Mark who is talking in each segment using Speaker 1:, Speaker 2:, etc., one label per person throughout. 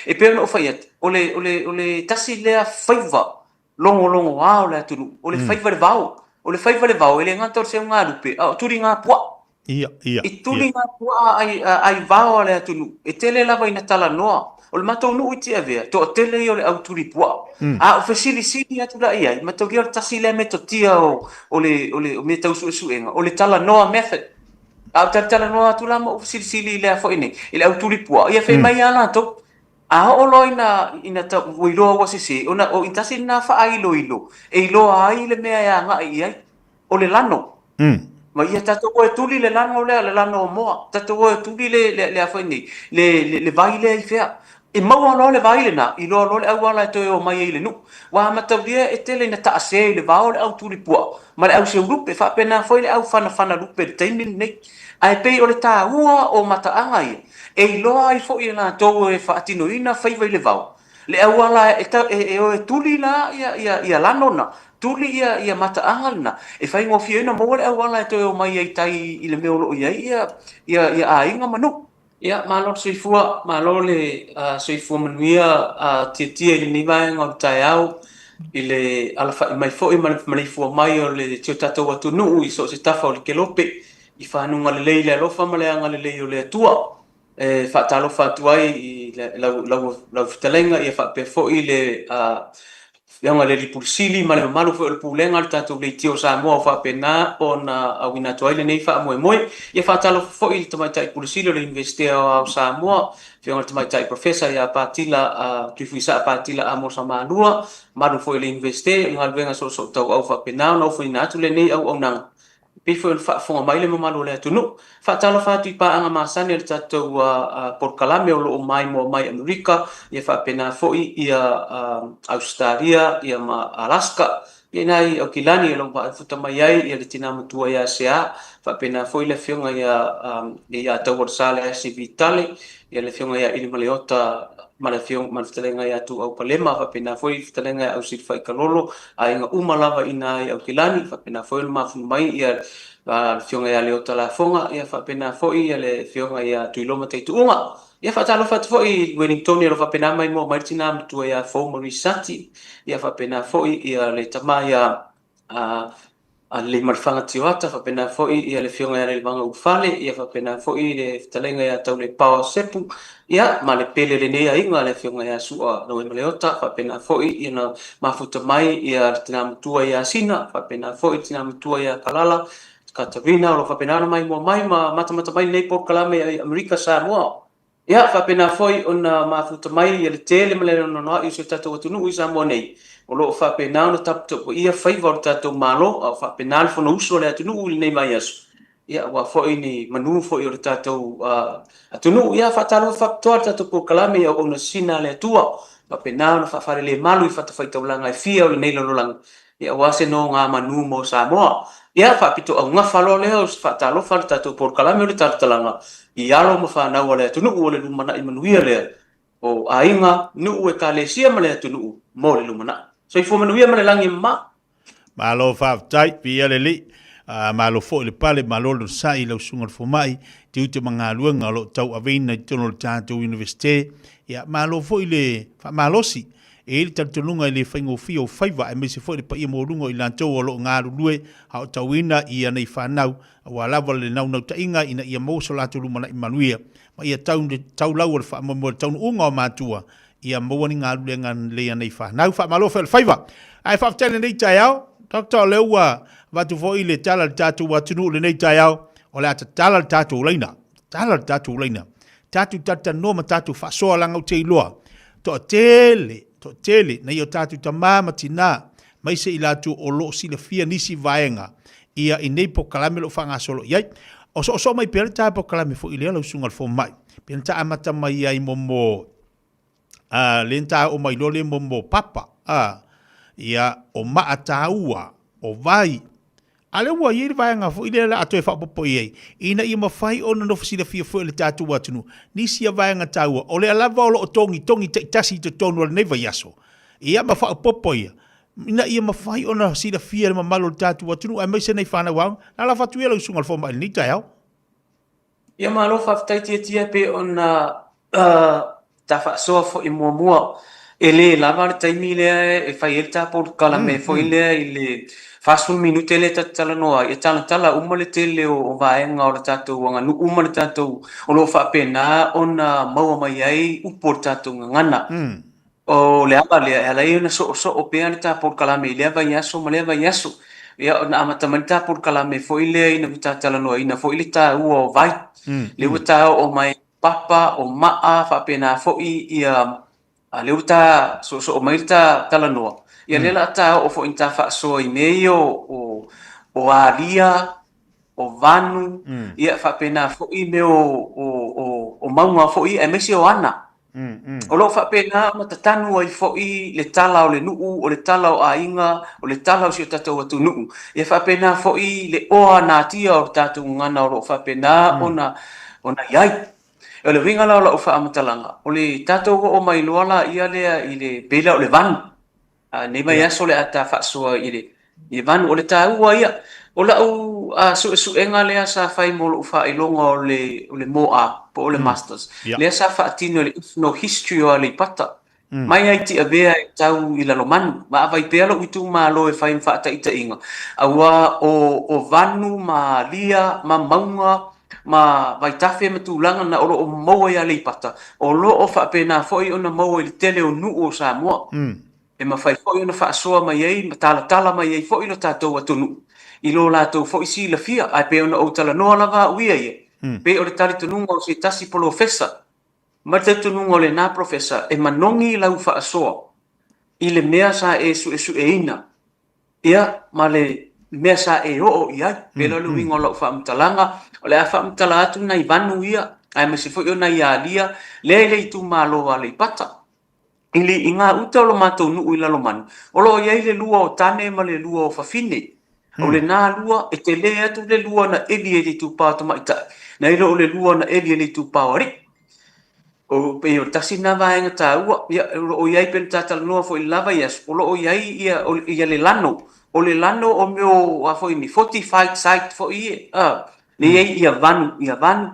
Speaker 1: E pei ona ou fai atu, o le, o le, o le tasi lea faiva logologoa o le atunuu, o le faiva i le vao. O le faiva i le vao, e le gata o le seugalupe, a o tuliga puaa.
Speaker 2: Ia, ia,
Speaker 1: I tuliga puaa ai, ai vao a le atunuu, e tele lava ina talanoa. O le matou nuu i Tiavea, toatele ia o le au tuli puaa. A ou fesilisili atu la i ai, mataulia o le tasi lea metotia o, o le, o le, o mea tau suesuega, o le talanoa method. A ou talatalanoa atu la ma ou fesilisili i lea foi nei, i le au tuli puaa, ia fai mai lava latou, a oo loa ina, ina tau, ua iloa ua sese, ona o i tasi lena faailoilo e iloa ai le mea e agai i ai, o le lano. Ma ia tatou o e tuli le lano lea, le lano o moa, tatou o e tuli le, le, le a foi nei, le, le, le vai lea i fea. E maua loa le vai lena, iloa loa le auala e toe omai ai i le nuu. Ua mataulia e tele ina taase i le vao le au tuli puaa ma le au seulupe, faapena foi le au fanafana lupe i le taimi lenei. Ae pei o le taua o mataaga ia, e iloa ai foi e latou e faatinoina faiva i le vao, le auala e, e, e o e tuli la ia, ia, ia lano na, tuli ia, ia mataaga lena, e faigofie ai ona maua le auala e toe omai ai i tai i le mea o lo o i ai ia, ia, ia aiga ma nuu. Ia, malo le soifua, malo le soifua manuia Tiatia i lenei vaega o le taeao i le alafai mai foi ma le maleifua mai o le si o tatou atunuu i so o se tafa o le kelope i fanuga lelei i le alofa ma le agalelei o le Atua. E faatalofa atu ai i lau, lau, lau fetalaiga ia faapea foi le Afioga i le Alii Pule Sili ma le mamalu foi o le Pulega a le tatou Leitio o Samoa ua faapena ona auina atu ai lenei faamoemoe. Ia faatalofa foi i le Tamaitai Pule Sili o le Iunivesite Aoao o Samoa, Afioga i le Tamaitai Professor ia Patila Tuifuisaa Patila Amosa Malua, mamalu foi o le Iunivesite, o galuega soosootauau faapena ona ofoina atu lenei auaunaga E pei foi ona faafofoga mai le mamalu o le atunuu. Faatalofa atu i paaga masani a le tatou polokalame o lo o maimoa mai Amerika, ia faapena foi ia Ausetalia ia ma Alaska. Ia i ina i Aukilani o lo o faafuta mai ai ia le tina matua ia Sea, faapena foi le afioga ia ia Taualesa Leasi Vitale, ia le afioga ia Ilimaleota ma le afioga ma le fetalaiga ia Tuau Palema, faapena foi le fetalaiga ia Ausilafai Kalolo, aiga uma lava i ina i Aukilani, faapena foi ona mafuna mai ia le afioga ia Leota Lafoga, ia faapena foi ia le afioga ia Tuiloma Taituuga. Ia faatalofa atu foi i Wellingtone o lo o faapena maimoa mai le tina matua ia Fou Marie Sati, ia faapena foi ia le tama ia a Leleimalefanga Tioata, faapena foi ia le afioga ia Leleimaga Ulufale, ia faapena foi le fetalaiga ia Taulepaoa Sepu, ia ma le pele o lenei aiga le afioga ia Sua Lauaimaleota, faapena foi ia na mafuta mai ia le tina matua ia Sina, faapena foi le tina matua ia Kalala Katarina, o lo o faapena ona maimoa mai ma matamata mai lenei polokalame i Amerika Samoa. Ia, faapena foi ona mafuta mai le tele ma le anoanoai o si o tatou atunuu i Samoa nei, o lo o faapena ona taputapuaia faiva o le tatou Malo, a o faapena le Fonousu a le atunuu i lenei vaiaso, ia, aua foi ni manu foi o le tatou atunuu. Ia, faatalofa faapitoa le tatou polokalame i auauna sisina a le Atua, faapena ona faafalelemalu i fatafaitaulaga e fia o lenei lalolagi, Ia aua se nogamanu mo Samoa. Ia faapitoaugafa loa lea o se faatalofa a le tatou polokalame o le talatalaga i alo ma fanau a le atunuu o le lumanai manuia lea o aiga, nuu, ekalesia ma le atunuu mo le lumanai. Soifua manuia ma le lagi e mama.
Speaker 2: Malo faafetai, viia le Alii. Malo foi le pale, malo le onosai i lau susuga i le fomai, tiute ma galuega o lo o tauaveina i totonu o le tatou Iunivesite. Ia, malo foi le faamalosi. E i ai le talitonuga e le faigofie ou faiva aemaise foi le paia maualuga o i latou o lo o galulue aotauina i ana fanau aua lava le naunautaiga ina ia maua so latou lumanai manuia ma ia tau taulau o le faamoemoe o le taunuuga o matua ia maua ni galulega lelei a nei fanau. Faamalo foi o le faiva. Ae faafetai i lenei taeao, Doctor, o lea ua avatu foi le tala i le tatou atunuu i lenei taeao, o le a tatala le tatou laina. Tatala le tatou laina. Tatou talatalanoa ma tatou faasoa leaga ou te iloa toatele, toatele nai o tatou tama ma tina maise i latou o lo o silafia nisi vaega ia i nei polokalame o lo o faagasolo i ai. O soosoo mai pea le ta polokalame foi lea lau susuga i le fomai, pe na ta amata mai ai mo a le ta oo mai loa lea mo papa a ia o maa taua o vai A lea ua i ai le vaega foi lea o le a toe faaopoopo i ai, ina ia mafai ona nofo silafia foi e le tatou atunuu nisi ia vaega taua, o lea lava o lo o togitogi taitasi i totonu o lenei vaiaso, ia ma faaopoopo ia, ina ia mafai ona silafia e le mamalu o le tatou atunuu aemaise nai fanau aoga. Na lafo atu ia lau susuga i le fomai i lenei taeao.
Speaker 1: Ia malo faafetai Tiatia e pei ona Ta faasoa foi muamua, e le lava le taimi lea e fai ai le ta polokalame foi lea i le 40 minute lea ta te talanoa ai, e talatala uma le tele o vaega o le tatou aganuu ma le tatou, o lo o faapena ona maua mai ai upu o le tatou gagana. O le ala lea e ala ai ona soosoo pea le ta polokalame i lea vaiaso ma lea vaiaso. Ia, ona amata mai le ta polokalame foi lea ina ua ta talanoaina foi le taua o vai, lea ua ta oo mai papa, o maa, faapena foi ia, a lea ua ta soosoo mai le ta talanoa, ia lea la ta oo foi ina ta faasoa i mea ia o, o alia, o vanu, ia faapena foi mea o, o, o, o mauga foi ia, aemaise o ana. O lo o faapena ona tatanu ai foi le tala o le nuu, o le tala o aiga, o le tala o si o tatou atunuu. Ia faapena foi le oa natia o le tatou gagana o lo o faapena ona ona i ai. O le uiga la o lau faamatalaga, o le tatou oo mai loa laia lea i le, pei la o le vanu. A lenei vaiaso o le a ta faasoa i le i le vanu. O le taua ia, o lau suesuega lea sa fai mo lou faailoga o le o le MA po o le Masters, lea sa faatino i le Ethnohistory o Aleipata. Mai lava i Tiavea e tau i Lalomanu, vaavai pea lou itumalo e fai ma faataitaiga, aua o o vanu ma alia ma mauga ma vaitafe ma tulaga na o lo o maua i Aleipata, o lo o faapena foi ona maua i le tele o nuu o Samoa. E mafai foi ona faasoa mai ai ma talatala mai ai foi lo tatou atunuu i lo latou foi silafia, ae pei ona ou talanoa lava au ia ia, pei o le talitonuga o se tasi polofesa Ma le talitonuga o lena polofesa, e manogi lau faasoa i le mea sa e suesueina, ia, ma le mea sa e oo i ai. Pei o le uiga o lau faamatalaga, o le a faamatala atu nai vanu ia, aemaise foi o nai alia lea i le itumalo o Aleipata. I le, i gauta o lo matou nuu i Lalomanu, o lo o i ai le lua o tane ma le lua o fafine. O lena lua, e tele atu le lua na eli e le itupa o tamaitai, nai lo o le lua na eli e le itupa o alii. O, pei o le tasi lena vaega taua, ia, o lo o i ai, pei ona ta talanoa foi i le la vaiaso, o lo o i ai ia, o, ia le lano. O le lano o mea o, a foi ni fortified site foi ia, a, Lea e i ai ia vanu, ia vanu.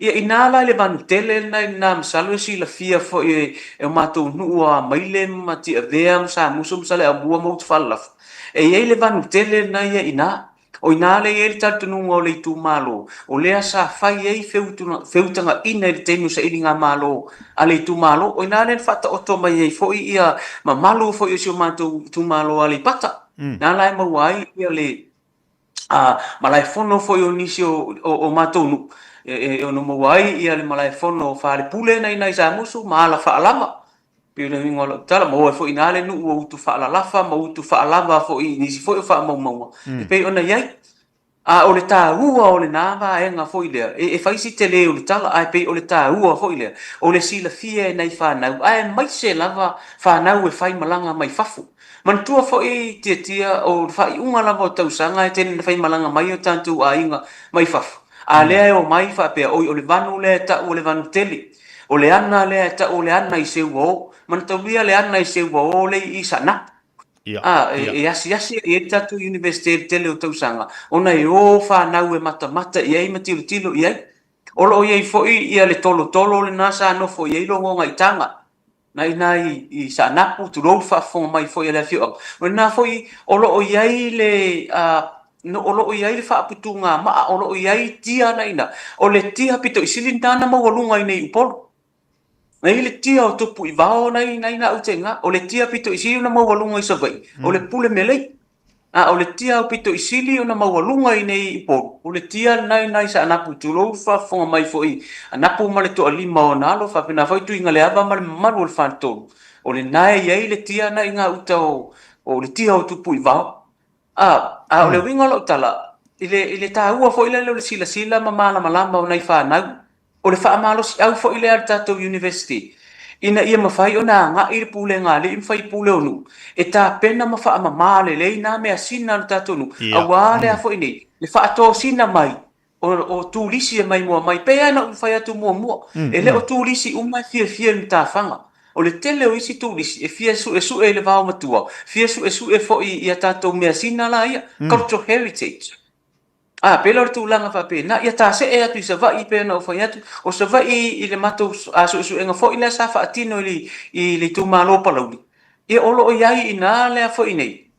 Speaker 1: Ia inā la i le vanu tele lena i lena masalo e silafia foi e, e o matou nuu o Amaile ma Tiavea ma Samusu ma Saleaaumua ma Utufaalalafa, e i ai le vanu tele lena ia i ina. O ina lea e i ai le talitonuga o le itumalo, o lea sa fai ai feutagaina i le taimi o sailigamalo a le itumalo. O ina lea na faataoto mai ai foi ia mamalu foi o si o matou itumalo o Aleipata. Na la e maua ai ia le a malaefono foi o nisi o, o, o matou nuu e, e ono maua ai ia le malaefono o Falepule na ina i Samusu ma ala faalava. Pei o le uiga o lau tala, maua ai foi i ina le nuu o Utufaalalafa ma Utufaalava foi i nisi foi o faamaumauga e pei ona i ai. A o le taua o lena vaega foi lea, e, e fai si tele o le tala, ae pei o le taua foi lea, o le silafia e nai fanau, aemaise lava fanau e faimalaga mai fafo. Manatua foi Tiatia, o le faaiuga lava o tausaga e tele ina faimalaga mai o tatou aiga mai fafo, a lea e omai faapea, oi o le vanu lea e tau o le vanu tele, o le ana lea e tau o le ana i Seuao, manataulia le ana i Seuao le i Saanapu. A, e asiasi i ai le tatou Universite i le tele o tausaga, ona e o fanau e matamata i ai ma tilotilo i ai. O lo o i ai foi ia le tolotolo lena sa nofo i ai Logogaitaga. Na i ina i Saanapu, tulou le faafofoga mai foi a le afioaga. O lena foi o lo o i ai le, o lo o i ai le faaputugamaa, o lo o i ai tia na i ina. O le tia pito i sili lena na maualuga i inei i Upolu. Na i ai le tia o Tupuivao na i ina uta i ina. O le tia pito i sili ona maualuga i Savaii, o le pule melei. A o le tia aupito i sili ona maualuga i inei i Upolu, o le tia lena i ina i Saanapu, tulou le faafofoga mai foi a Napu ma le toalima o ona alo, faapena foi Tuigaleava ma le mamalu o le faletolu, o lena e i ai le tia na i gauta o, o le tia o Tupuivao. A, a o le uiga o lau tala, i le, i le taua foi lele o le silasila ma malamalama o nai fanau, O le faamalosiau foi lea a le tatou University ina ia mafai ona agai le pulega a alii ma faipule o nuu e tapena ma faamama lelei na measina a le tatou nuu, aua le a foi nei le faatosina mai o, o turisi e maimoa mai. Pei lava ona ou fai atu muamua, e le o turisi uma e fiafia i le matafaga. O le tele o isi turisi e fia suesue i le vaomatua, fia suesue foi i a tatou measina la ia, cultural heritage. A, pei la o le tulaga faapena, ia tasee atu i Savaii pei ona ou fai atu, o Savaii i le matou suesuega foi lea sa faatino i le i le itumalo o Palauli, ia o lo o i ai i ina lea foi nei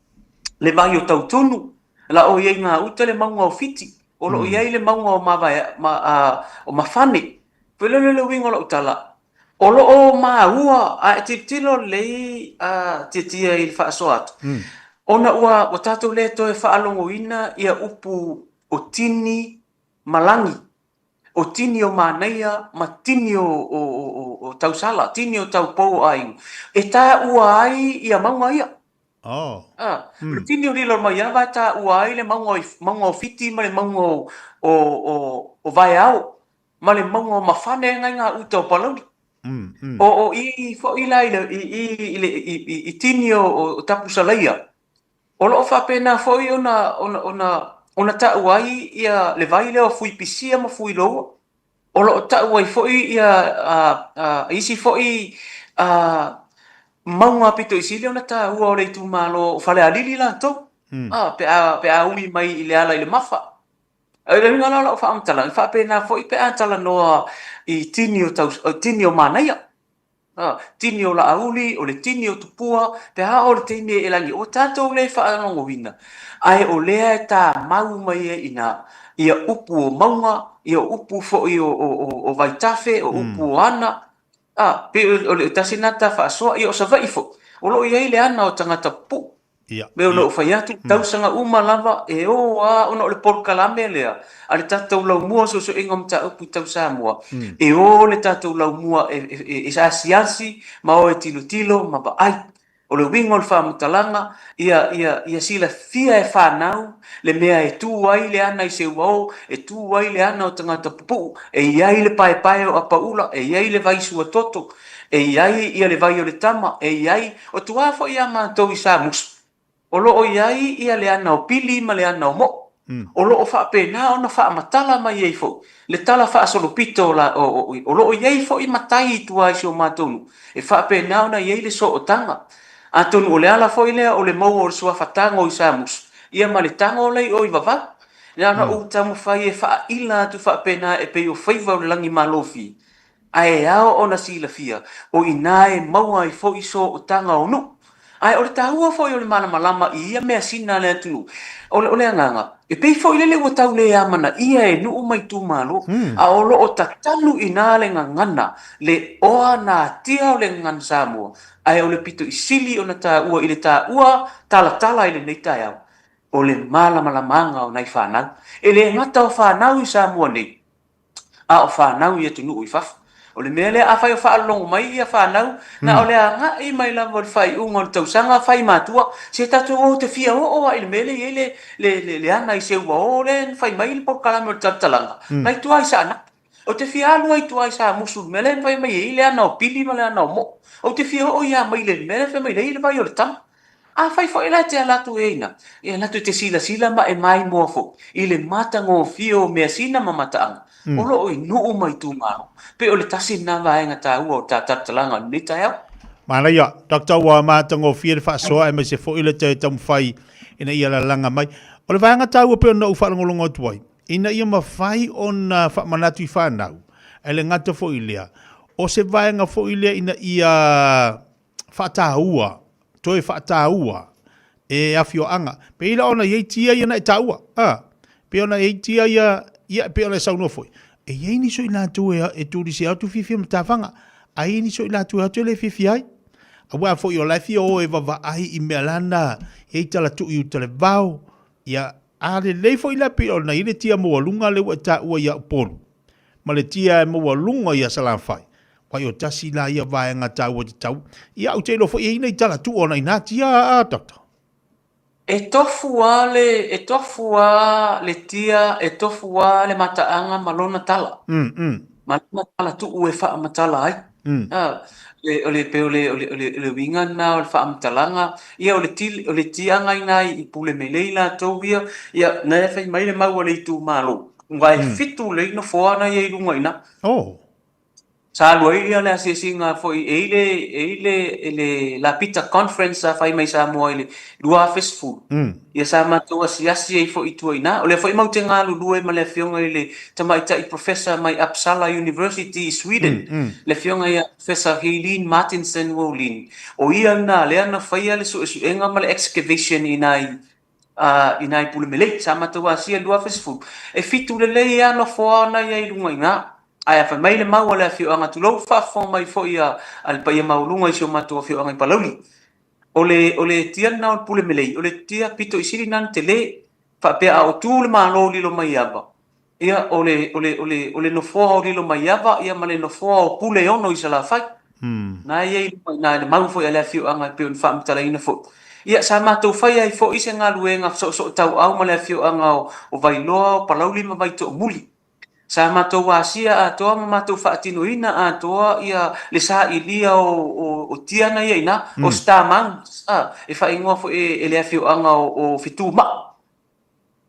Speaker 1: le vai o Tautunu, la o i ai i gauta le mauga o Fiti, o lo o i ai le mauga o Mavaea, ma, o Mafane. Foi lele le uiga o lau tala, o lo o maua, a e tilotilo lelei a Tiatia i le faasoa atu, ona ua, ua tatou le toe faalogoina ia upu o tini ma lagi, o tini o manaia ma tini o, o, o, o tausala, tini o taupou o aiga, e taua ai ia mauga ia.
Speaker 2: Oh.
Speaker 1: A, o le tini o Lilomaiava e taua ai le mauga o, mauga o Fiti ma le mauga o, o, o, o Vaeao. ma le mauga o Mafane e nai gauta o Palauli. O o i foi la i le i i i i i tini o o Tapusalaia, o lo o faapena foi ona ona ona ona tau ai ia le vai lea o Fuipisia ma Fuiloua. O lo o tau ai foi ia a a isi foi a mauga pito i sili ona taua o le itumalo o Falealili latou, a pe a pe a ui mai i le ala i le Mafa. O le uiga la o lau faamatalaga, e faapena foi pe a talanoa i tini o tau, tini o manaia, tini o Laauli, o le tini o Tupua, pe a oo i le taimi e lagi, ua tatou le faalogoina, ae o lea e tamau mai ai i ina ia upu o mauga, ia upu foi o vaitafe, o upu o ana, a, pei o le tasi lena ta faasoa. Ia o Savaii foi, o lo o i ai le ana o tagata pupuu.
Speaker 2: Ia.
Speaker 1: Pei ona ou fai atu, tausaga uma lava e o a ona o le polokalame lea a le tatou laumua o suesuega o mataupu tau Samoa, e o le tatou laumua e, e, e asiasi ma o e tilotilo ma vaai. O le uiga o le faamatalaga, ia, ia, ia silafia e fanau le mea e tu ai le ana i Seuao, e tu ai le ana o tagata pupuu, e i ai le paepae o Apaula, e i ai le vai suatoto, e i ai ia le vai o le tama, e i ai, o tua foi a matou i Samusu, o lo o i ai ia le ana o Pili ma le ana o Mo'o. O lo o faapena ona faamatala mai ai foi le tala faasolopito o la, o, o, o lo o i ai foi matai i tua i si o matou nuu, e faapena ona i ai le sootaga. Atonu o le ala foi lea o le maua o le suafa tago i Samusu, ia ma le tago lea i o i Vavau. Na ona ou taumafai e faaila atu faapena e pei o faiva o le lagimalofie, Ae e ao ona silafia, o i ina e maua ai foi sootaga o nuu. Ae o le taua foi o le malamalama i ia measina a le atunuu, o le, o le agaga, e pei foi lele ua tau le amanaia e nuu ma itumalo, a o lo o tatanu i ina le gagana, le oa natia o le gagana Samoa, ae o le pito i sili ona taua i le taua talatala i lenei taeao, o le malamalamaaga o nai fanau. E le gata o fanau i Samoa nei, a o fanau i atunuu i fafo. O le mea lea, afai o faalologo mai ia fanau, na o le agai mai lava o le faaiuga o le tausaga fai matua, se tatou o te fia oo lava i le mea lea e i ai le, le, le, le ana i Seuao lea na fai mai le polokalame o le talatalaga, nai tua i Saanapu. Ou te fia alu ai i tua i Samusu i le mea lea na fai mai ai le ana o Pili ma le ana o Moo. Ou te fia oo i Amaile i le mea lea fai mai ai le vai o le tama. Afai foi la e te ala atu e ina, e ala atu e te silasila ma e maimoa foi i le matagofie o measina ma mataaga o lo o i nuu ma itumalo, pei o le tasi lena vaega taua o ta talatalaga i lenei taeao.
Speaker 2: Manaia, Doctor, ua matagofie le faasoa aemaise foi le toe taumafai ina ia lalaga mai. O le vaega taua pei ona ou faalogologo atu ai, ina ia mafai ona faamanatu i fanau, ae le gata foi i lea, o se vaega foi lea ina ia faataua, toe faataua e afioaga. Pei la ona i ai tia ia na e taua, a, pei ona i ai tia ia, ia pei ona e saunoa foi, e i ai nisi o i latou e, e turisi atu fiafia matafaga, ae i ai nisi o i latou e atu e le fiafia ai. Aua foi o la e fia o e vavaai i mea lana, e i tala tuu i uta le vao, ia, a lelei foi la pei ona i ai le tia maualuga lea ua e taua ia Upolu, ma le tia e maualuga ia Salafai, Wai o tasi la ia vaega taua te tau. Ia ou te iloa foi e i ai nai tala tuu ona inā tia a Doctor.
Speaker 1: E tofu a le, e tofu a le tia, e tofu a le mataaga ma lona tala. Ma lona tala tuu e faamatala ai. A, le, o le, pei o le, o le, o le, o le uiga lena o le faamatalaga, ia o le ti, o le tiaga ina i pule melei latou ia, ia na e fai mai le mau a le itumalo, aua e 7 lei nofoa na i ai i luga i ina.
Speaker 2: Oh.
Speaker 1: Sa alu ai le asiasiga foi e i le, e i le, le Lapita Conference sa fai mai Samoa i le 2010. Ia sa matou asiasi ai foi i tua i ina. O lea foi matou te galulue ma le afioga i le tamaitai Professor mai Uppsala University i Sweden, le afioga ia Professor Helene Martinson Wåhlin. O ia lena lea na faia le suesuega ma le excavation i nai i nai Pulemelei. Sa matou asia i le 2010. E fitu lelei lava nofoa na i ai i luga i ina. Ae a fai mai le mau a le afioaga, tulou, faafofoga mai foi a le paia maualuga i si o matou afioaga i Palauli. O le, o le tia lena o le Pulemelei, o le tia pito i sili lena ona tele. Faapea a o tu le Malo o Lilomaiava, Ia, o le, o le, o le, o le nofoa o Lilomaiava, ia ma le nofoa o Puleono i Salafai. Na e i ai i luga i ina i le mau foi a le afioaga e pei ona faamatalaina foi. Ia, sa matou faia ai foi se galuega fesoosoo tauau ma le afioaga o, o Vailoa, o Palauli ma Vaitoomuli. Sa matou asia atoa ma matou faatinoina atoa ia le sailia o, o, o tia na ia i ina, o Star Mounds, a, e faaigoa foi e, e le afioaga o, o Fetumao.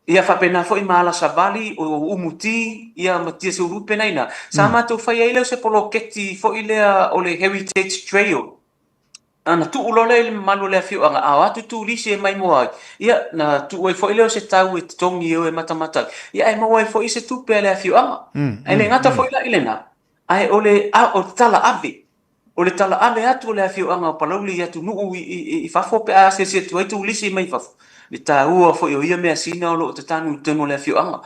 Speaker 1: Ia faapena foi ma ala savali, o umuti, ia ma tia seulupe na ina. Sa matou fai ai lea o se poloketi foi lea o le Heritage Trail. Na tuu loa lea i le mamalu o le afioaga, a o atu turisi e maimoa ai, ia na tuu ai foi lea o se tau e totogi e o e matamata ai, ia ae maua ai foi se tupe a le afioaga. Ae le gata foi la i lena, ae o le, o le tala ave. O le talaave atu o le afioaga o Palauli i atunuu i fafo pe a asiasi atu ai turisi mai fafo, le taua foi o ia measina o lo o tatanu i totonu o le afioaga.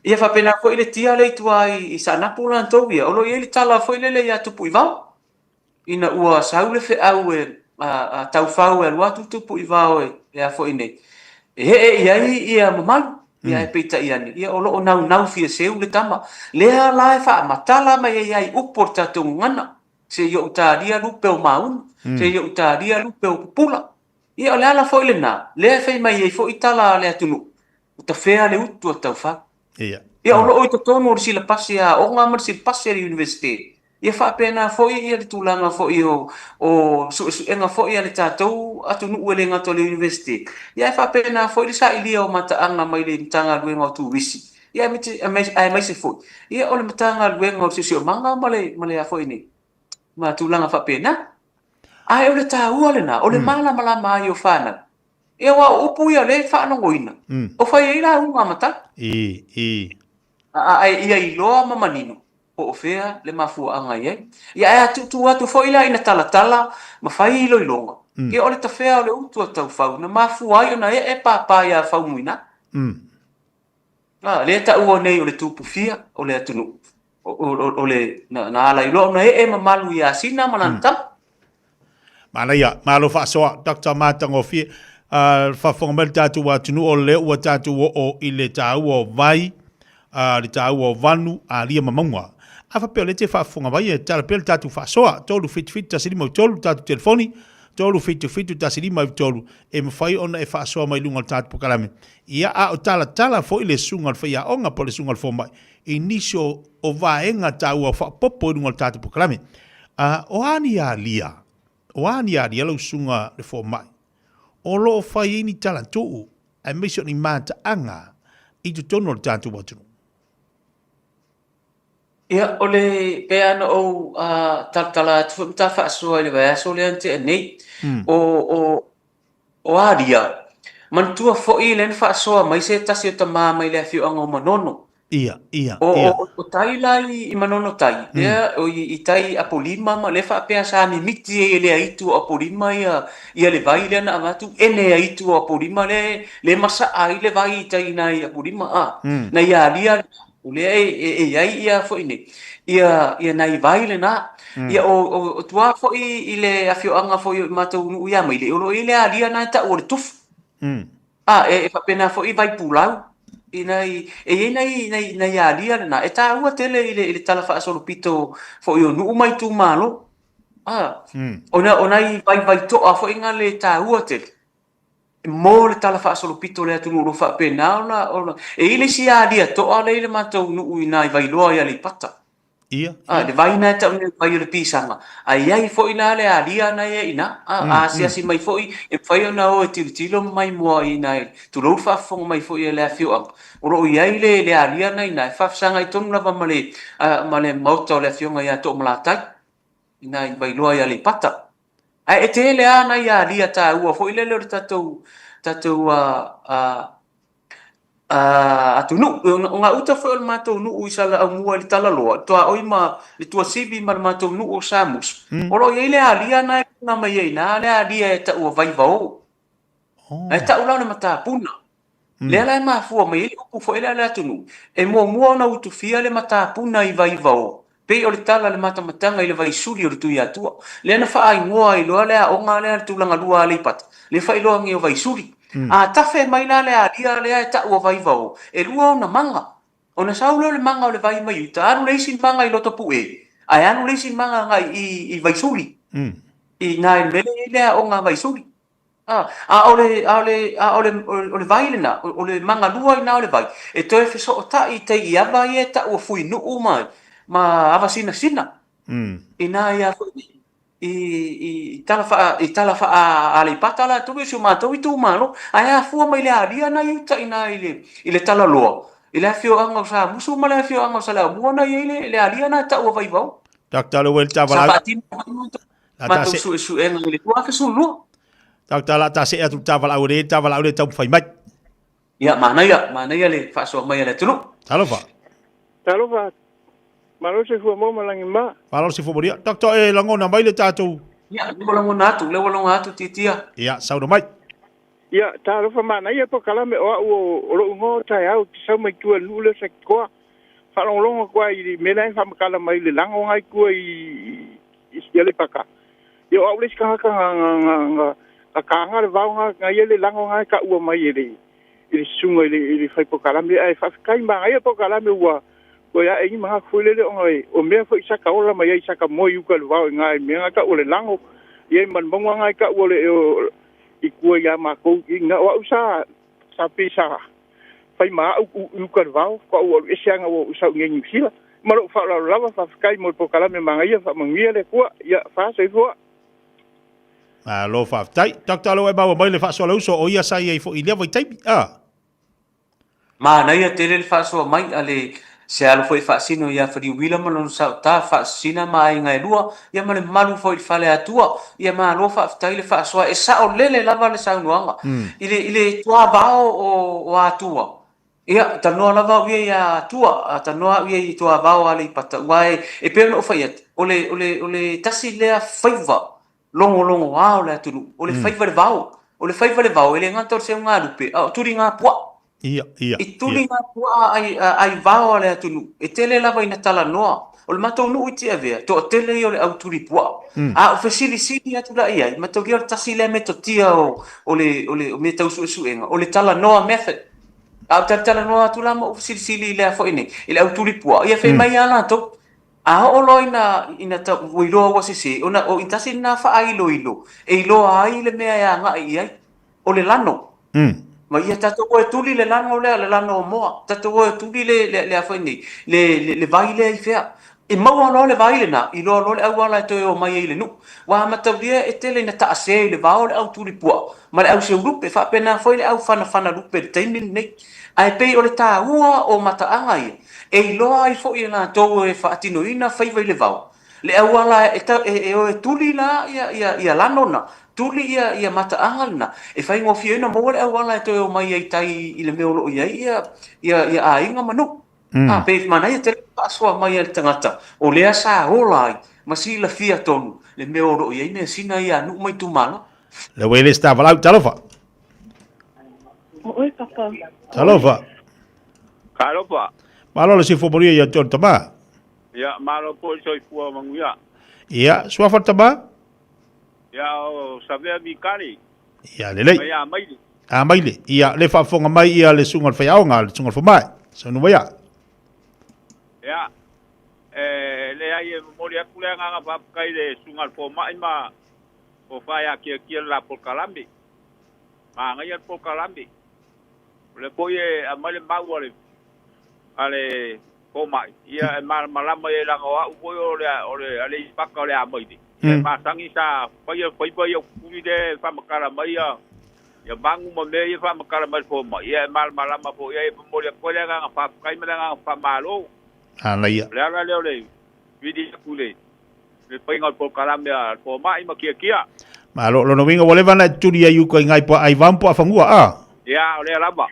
Speaker 1: Ia faapena foi le tia lea i tua i Saanapu latou ia, o lo o i ai le tala foi lele ia Tupuivao, ina ua sau le feau e a Taufau e alu atu Tupuivao e a foi nei, e ee i ai ia mamalu. Ia ae peitai ane, ia o lo o naunau fia seu le tama. Lea la e faamatala mai ai ai upu o le tatou gagana, se i ou talia lupe o maunu, se i ou talia lupe o pupula. Ia o le ala foi lena, lea e fai mai ai foi tala a le atunuu, ua tafea le utu a Taufau.
Speaker 2: Ia.
Speaker 1: Ia o lo o i totonu o le silapasi a aoga ma le silapasi a le Iunivesite. Ia faapena foi ia le tulaga foi o o suesuega foi a le tatou atunuu e le gata o le Iunivesite, ia ae faapena foi le sailia o mataaga mai le Matagaluega o Turisi, ia aemaise foi ia o le Matagaluega o le Siosiomaga ma le ma le a foi nei, ma tulaga faapena. Ae o le taua lena, o le malamalama ai o fanau. Ia aua o upu ia o lea e faalogoina, o fai ai lauga a matai. Ae ia iloa ma manino po o fea le mafuaaga i ai. Ia ae a tuutuu atu foi la ina talatala ma fai iloiloga, ia o le tafea o le utu a Taufau na mafua ai ona ee papa ia Faumuina. A, lea e taua nei o le tupufia o le atunuu, o le, na ala ai loa ona ee mamalu ia Sina ma lana tama.
Speaker 2: Manaia, malo faasoa, Doctor Matagofie. Uh, faafofoga mai le tatou atunuu o lea ua tatou oo i le taua o vai, uh, le taua o vanu, alia ma mauga. A faapea o lea te faafofoga mai e tala pea le tatou faasoa, 377 153 le tatou telefoni, 377 153 e mafai ona e faasoa mai luga o le tatou polokalame. Ia, a o talatala foi le susuga o le faiaoga po o le susuga o le fomai i nisi o, o vaega taua faaopoopo i luga o le tatou polokalame. A, o a ni alia, o a ni alia lau susuga le fomai, o lo o fai ai ni talatuu aemaise o ni mataaga i totonu o le tatou atunuu?
Speaker 1: Ia, o le, pei lava ona ou talatala atu foi ma ta faasoa i le vaiaso lea na tea nei, o, o, o alia, manatua foi lea na faasoa mai se tasi o tama mai le afioaga o Manono,
Speaker 2: Ia, ia,
Speaker 1: O,
Speaker 2: ia.
Speaker 1: o, o tai la i, i Manono tai, lea o i, i tai Apolima ma lea faapea sa mimiti ai e le aitu o Apolima ia, ia le vai lea na avatu, ene aitu o Apolima lea, lea masaa ai le vai i tai nai Apolima, a, nai alia lena, o lea e, e, e i ai ia foi nei, ia, ia nai vai lena. Ia o, o, o tua foi i le afioaga foi o matou nuu i Amaile, o lo o i ai le alia lena e tau o le tufu. A, e, e faapena foi Vaipulau, i nai, e i ai nai, nai, nai alia lena, e taua tele i le, i le tala faasolopito foi o nuu ma itumalo. A, o, na, o nai vaivai toa foi na le taua tele, mo le tala faasolopito o le atunuu o lo o faapena ona, ona, e i ai le isi alia toa lea i le matou nuu i ina i Vailoa i Aleipata.
Speaker 2: Ia,
Speaker 1: A,
Speaker 2: ia.
Speaker 1: le vai na e tau nei o le vai o le pisaga, a i ai foi la le alia na ia i ina. A, a asiasi mai foi, e mafai ona o e tilotilo ma maimoa i ina, tulou le faafofoga mai foi a le afioaga, o lo o i ai le alia na i ina, e faafesagai tonu lava ma le, ma le maota o le afioga ia Toomalatai, i ina i Vailoa i Aleipata. Ae e tele lava nai alia taua foi lele o le tatou, tatou atunuu. O gauta foi o le matou nuu i Saleaaumua i le Talaloa, le tuaoi ma le Tuasivi ma le matou nuu o Samusu, o lo o i ai le alia na e puna mai ai i ina, le alia e tau o Vaivao. Ae tau la o le matapuna. Lea la e mafua mai ai le upu foi lea a le atunuu, e muamua ona utufia le matapuna i Vaivao, pei o le tala a le matamataga i le vaisuli o le Tuiatua. Lea na faaigoa ai loa le aoga lea a le Tulaga Lua a Aleipata, le faailoa o Vaisuli. A tafe mai la le alia lea e tau o Vaivao, e lua ona maga. Ona sau lea o le maga o le vai mai uta, alu le isi maga i Lotopue, ae alu le isi maga agai i Vaisuli. I na i le mea lea e i ai le aoga a Vaisuli. A, a o le, a o le, a o le, o le vai lena, o le magalua i ina o le vai, e toe fesootai i tai i ava ia e tau o Fuinuu ma, ma Avasinasina. Ina ia foi i, i tala faa, i tala faa Aleipata latou ia o si o matou itumalo, ae afua mai le alia na i uta i ina i le, i le Talaloa, i le afioaga o Samusu ma le afioaga o Saleaaumua na i ai le, le alia na e tau o Vaivao.
Speaker 2: Doctor le wel
Speaker 1: Sa
Speaker 2: tavalau.
Speaker 1: faatino foi matou,
Speaker 2: La ta
Speaker 1: matou
Speaker 2: se
Speaker 1: suesuega i le 2012.
Speaker 2: Doctor la ta se atu tavalau le tavalau le taumafai mai.
Speaker 1: Ia, manaia, manaia le faasoa mai a le atunuu.
Speaker 2: Talofa.
Speaker 3: Talofa, malo le soifua maua ma lagi ma.
Speaker 2: Malo le soifua manuia. Doctor e lagona mai le tatou.
Speaker 1: Ia, lea ua lagona atu, lea ua lagona atu Tiatia.
Speaker 2: Ia, saunoa mai.
Speaker 3: Ia, talofa manaia polokalame o au o lou igoa o taeao ou te sau mai tua i le nuu lea o Satitoa. Faalogologo atu ai i le mea la e faamatala mai le lago na i tua i i Aleipata. Ia o au le isi tagata na na na na na taga le vao na na ia le lago na e taua mai e le i le susuga i le i le fai polokalame ae faafetai manaia polokalame ua toe ae ai ni manatu foi lele ona o mea foi sa ta ola mai ai sa ta moe i uta i le vao i na i mea na tau o le lago ia ma le mauga na e tau o le i tua ia matou i na o au sa sa pei sa fai ma au i uta i le vao faatoa ou alu ese ana ua ou sau i nei Niu Sila ma lou faaaloalo lava faafetai mo le polokalame manaia faamanuia le Atua ia fa soifua.
Speaker 2: Malo faafetai. Doctor, lea ua e maua mai le faasoa a le uso, o ia sa i ai foi i lea vaitaimi. Ah.
Speaker 1: Manaia tele le faasoa mai a le se alo foi e faasino ia Faliuila ma lona saota, Faasisina ma aiga e lua, ia ma le mamalu foi i le fale Atua. Ia malo faafetai le faasoa, e saolele lava le saunoaga i le i le tuavao o Atua. Ia, talanoa lava au ia ia Atua, a talanoa au ia i tuavao o Aleipata, aua e pei ona ou fai atu, o le o le o le tasi lea faiva logologoa o le atunuu, o le faiva i le vao. O le faiva i le vao, e le gata o le seugalupe, a o tuligapuaa.
Speaker 2: Ia, ia,
Speaker 1: I tuligapuaa ai, ai vao a le atunuu, e tele lava ina talanoa. O le matou nuu i Tiavea, toatele ia o le au tulipuaa. A ou fesilisili atu la i ai, mataulia o le tasi lea metotia o, o le, o le o mea tau suesuega, o le talanoa method. A ou talatalanoa atu la ma ou fesilisili i lea foi nei, i le au tulipuaa, ia fai mai lava latou, A oo loa ina, ina tau, ua iloa ua sese, ona o i tasi lena faailoilo e iloa ai le mea e agai i ai, o le lano. Ma ia tatou o e tuli le lano lea, le lano o moa, tatou o e tuli le, le, le a foi nei, le, le, le vai lea i fea. E maua loa le vai lena, iloa loa le auala e toe o mai ai i le nuu. Ua mataulia e tele ina taase i le vao le au tuli puaa ma le au seulupe, faapena foi le au fanafana lupe i le taimi lenei. Ae pei o le taua o mataaga ia, e iloa ai foi e latou e faatinoina faiva i le vao, le auala e e o e tuli la ia lano na, tuli ia mataaga lena, e faigofie ai ona maua le auala e toe omai ai i tai i le mea o lo o i ai ia aiga ma nuu. A, pei manaia tele le faasoa mai a le tagata o lea sa ola ai ma silafia tonu le mea o lo o i ai measina ia a nuu ma itumalo.
Speaker 2: Le ua i le se tavalau, talofa.
Speaker 4: O oe, Papa.
Speaker 2: Talofa.
Speaker 5: Talofa.
Speaker 2: Malo le soifua manuia ia te oe le tama.
Speaker 5: Ia, malo foi le soifua manuia.
Speaker 2: Ia, suafa le tama.
Speaker 5: Ia, o Savea Mikali.
Speaker 2: Ia, lelei.
Speaker 5: Mai Amaile.
Speaker 2: Amaile. Ia, le faafofoga mai ia le susuga i le faiaoga, le susuga i le fomai. Saunoa mai ia.
Speaker 5: Ia, e leai e momoli atu le agaga faafetai i le susuga i le fomai ma o faeakiakia le la polokalame. Manaia le polokalame. O lea foi e aumai le mau a le a le Fomai, ia e malamalama i ai leaga o au foi o le o le Aleipata o le Amaile. Ia e masani sa faia faiva ia tuli lea e faamatala mai ia ia manu ma mea ia e faamatala mai le fomai, ia e malamalama foi i ai. E momoli atu ai le agaga faafetai ma le agaga faamalo.
Speaker 2: Manaia.
Speaker 5: O le ala lea o le vili atu i le le faiga o le polokalame a le fomai ma Tiatia.
Speaker 2: Malo, lona uiga ua leva ona e tuli ai i uka i ngai puaa aivao ma puaa fanua, a?
Speaker 5: Ia, o lea lava.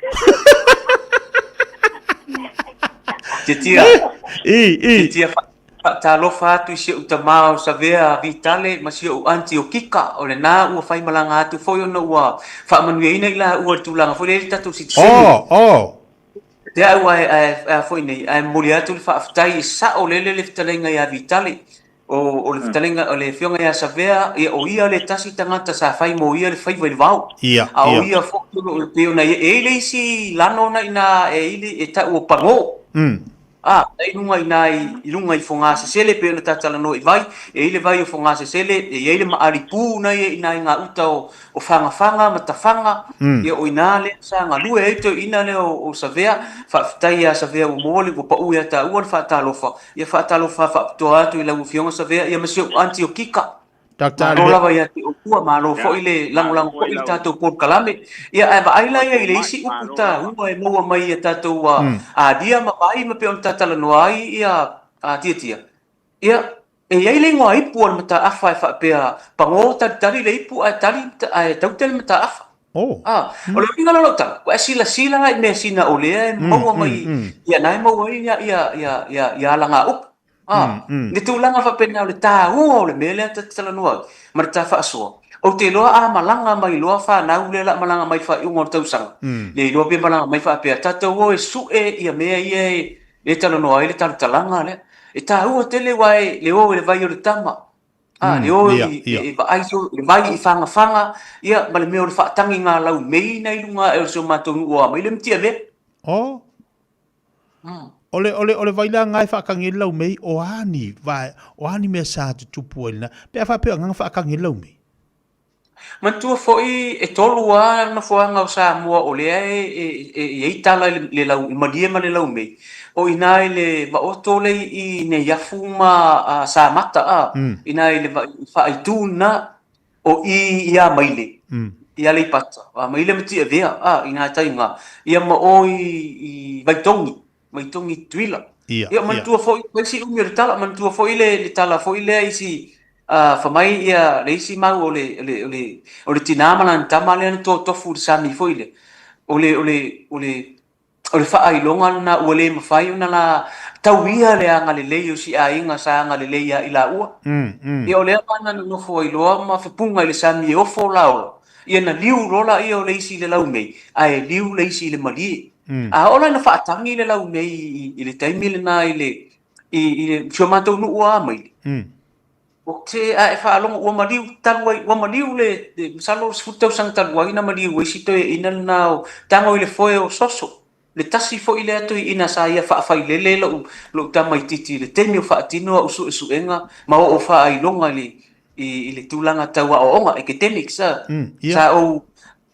Speaker 1: Tiatia.
Speaker 2: I, i.
Speaker 1: Tiatia, faatalofa atu i si ou tama o Savea Vitale ma si ou aunty o Kika, o lena ua faimalaga atu foi ona ua faamanuiaina i laua i le tulaga foi lea e i ai le tatou sitiseni.
Speaker 2: Oh, oh.
Speaker 1: Te au ae, ae, ae foi nei, ae momoli atu le faafetai i sao lele le fetalaiga ia Vitale. O, o le fetalaiga, o le afioga ia Savea, ia, o ia le tasi tagata sa fai mo ia le faiva i le vao.
Speaker 2: Ia,
Speaker 1: A o
Speaker 2: ia.
Speaker 1: ia foi o lo o pei ona e i ai le isi lano na ina e i le e tau o Pagō. A, na i luga i ina i luga i Fogasesele pei ona ta talanoa i vai, e i ai le vai o Fogasesele, e i ai le maali pū na ia i ina i ngā uta o, o Fagafaga ma Tafaga, ia o ina lea sa galue ai toeaina lea o, o Savea. Faafetai ia Savea ua maua le, ua pau ia taua le faatalofa, ia faatalofa faapitoa atu i lau Afioga Savea, ia ma si ou aunty o Kika.
Speaker 2: Doctor
Speaker 1: Malo
Speaker 2: Le.
Speaker 1: lava ia te outou, malo foi le lagolago foi i le tatou polokalame. Ia, ae vaai la ia i le isi upu taua e maua mai i a tatou adia ma vai ma pei ona ta talanoa ai ia Tiatia. Ia, e i ai le igoa ipu a le mataafa e faapea, pagō talitali le ipu ae tali ae taute le mataafa. A, o le uiga la o lau tala, ua e silasila la i mea sina o lea e maua mai, ia na e maua ai ia alagaupu. A, le tulaga faapena o le taua o le mea lea ta te talanoa ai ma le ta faasoa. Ou te iloa a malaga mai loa fanau lea o le a malaga mai i le faaiuga o le tausaga, le iloa pe malaga mai faapea, tatou o e sue ia mea ia e talanoa ai le talatalaga lea. E taua tele aua e le o i le vai o le tama, a, le o e vaai le vai i Fagafaga, ia ma le mea o le faatagiga laumei na i luga ae o si o matou nuu o Amaile ma Tiavea.
Speaker 2: Oh. O le, o le, o le vai la nga e faatagi ai le laumei, o a ni vae, o a ni mea sa tutupu ai lena, pe a faapea o agaga faatagi ai le laumei?
Speaker 1: Manatua foi e tolu lava nofoaga o Samoa o lea e i ai tala i le lau, i malie ma le laumei, o i ina i le Vaoto lea i Neiafu ma Samata, a, i ina i le faaitu lena, O i i Amaile, i Aleipata, o Amaile ma Tiavea, a, i ngā tainga, ia ma o i, i Vaitogi, Vaitogi Tutuila.
Speaker 2: Ia,
Speaker 1: Ia, manatua foi, fai si umi o le tala, manatua foi le, le tala foi lea i si, uh, famai ia le isi mau o le, o le, o le, o le tinā ma lana tama lea na totofu i le sami foi lea. O le, o le, o le, O le faailoga lena ua le mafai ona la tauia le agalelei o si aiga sa agalelei ia i laua. Ia o lea la na nonofo ai loa ma fepuga i le sami e ofo la ola, ia na liu loa laia o le isi i le laumei, ae liu le isi i le malie. A oo la ina faatagi le laumei i le taimi lena i le i le si o matou nuu o Amaile, Ou te a e faalogo ua maliu talu ai, ua maliu le, le masalo 10 tausaga talu ai na maliu ai si toeaina lena o tago i le foe o Soso. Le tasi foi lea toeaina sa ia faafailele lou, lou tamaitiiti i le taimi o faatino au suesuega ma oo faailoga i le, i, i le tulaga tau aoaoga, academics, a.
Speaker 2: Ia.
Speaker 1: Sa ou,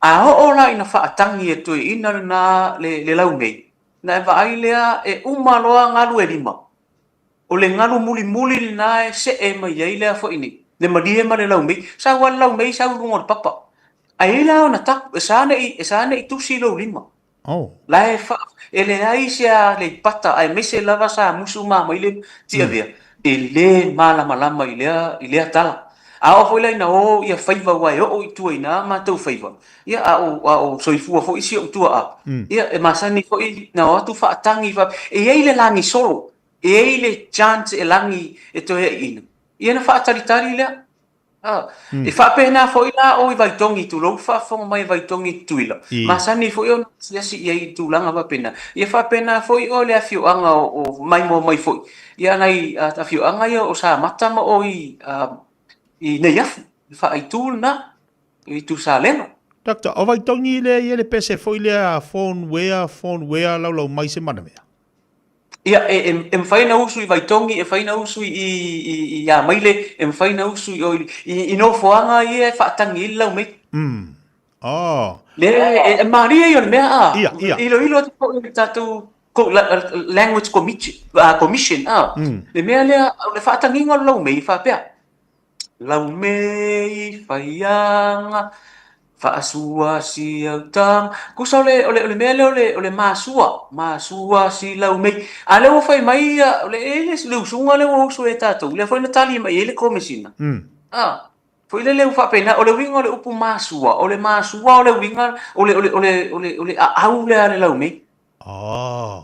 Speaker 1: a oo la ina faatagi e toeaina lena le, le laumei, na e vaai lea e uma loa galu e lima. O le galu mulimuli lena e see mai ai lea foi nei, le malie ma le laumei. Sau lava le laumei sau i luga o le papa. Ae i ai la ona tapu, e sa ne i, e sa ne i tusi lou lima.
Speaker 2: Oh.
Speaker 1: La e fa, e leai se Aleipata aemaise lava sa musu ma Amaile Tiavea, e le malamalama i lea, i lea tala. A oo foi la ina o ia faiva aua e oo i tua i ina matou faiva, ia a o, a o soifua foi si ou tuaa, ia e masani foi na o atu faatagi faapea, e i ai le lagi solo. E i ai le chance e lagi e toe aiina. Ia na faatalitali lea. A, e faapena foi la o i Vaitogi, tulou faafofoga mai e Vaitogi Tutuila, masani foi ona asiasi i ai i tulaga faapena. Ia faapena foi o le afioaga o Maimoa mai foi, ia nai afioaga ia o Samata ma o i Neiafu, le faaitu lena, i Tusalega.
Speaker 2: Doctor, o Vaitogi lea e i ai le pese foi lea phone wea, phone wea laulau mai se manamea?
Speaker 1: Ia, e, e, e mafai ona usu i Vaitogi, e mafai ona usu i, i, i Amaile, e mafai ona usu i, i, i nofoaga ia e faatagi ai le laumei.
Speaker 2: Oh.
Speaker 1: Le, e, e malie ia o le mea a.
Speaker 2: Ia, ia.
Speaker 1: Iloilo atu foi i le tatou Language Commission, le mea lea, o le faatagiga o le laumei e faapea, Laumei faiaga, faasua si autaga. Tusa o le, o le, o le mea lea o le, o le masua, masua si laumei. A lea ua fai mai ia, o le, e le, le usuga lea ua usu e tatou, lea foi na tali mai ai le Komesina. Ah, foi lele ua faapena, o le uiga o le upu masua, o le masua o le uiga, o le, o le, o le, o le, o le aau lea a le laumei.
Speaker 2: Oh.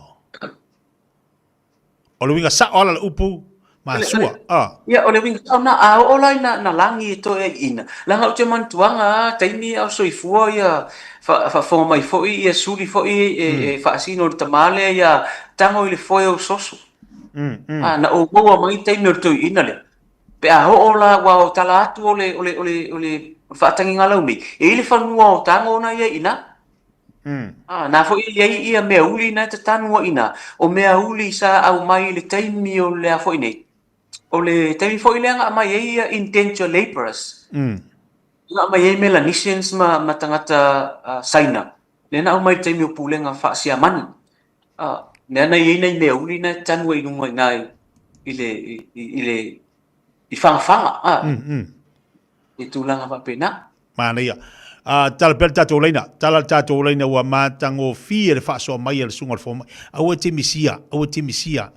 Speaker 2: O le uiga sao ala le upu masua. Ah.
Speaker 1: Ia, o le uiga sao na, a oo la ina na lagi e toe aiina, leaga ou te manatuaga a taimi a o soifua ia faafofoga mai foi ia suli foi e, mm. e faasino le tama lea ia tago i le foe o soso. Mm, mm. A, na ou maua mai taimi o le toeaina lea. Pe a oo la ua o tala atu o le, o le, o le, o le faatagiga laumei, e i le fanua o tago na ia ina. Mm. Ah, na foi i ai ia mea uli na te tanua ina. O mea uli sa au mai le taimi o le a foi nei. O le taimi foi lea nga mai ai ia indenture laborers. Mm. Nga mai ai Melanesians ma, ma tangata uh, Saina. Lea na au mai le taimi o pulega faasiamani. Uh, mea na i ai nai mea uli na tanua i lunga ina i, i le, i, i, i le i whangafaga. Ah. Mm, mm. I tulaga faapena.
Speaker 2: Manaia. Uh, tala pea le tatou laina, tala le tatou laina ua matagofie le faasoa mai a le susuga o le fomai. Aua e te misia, aua e te misia.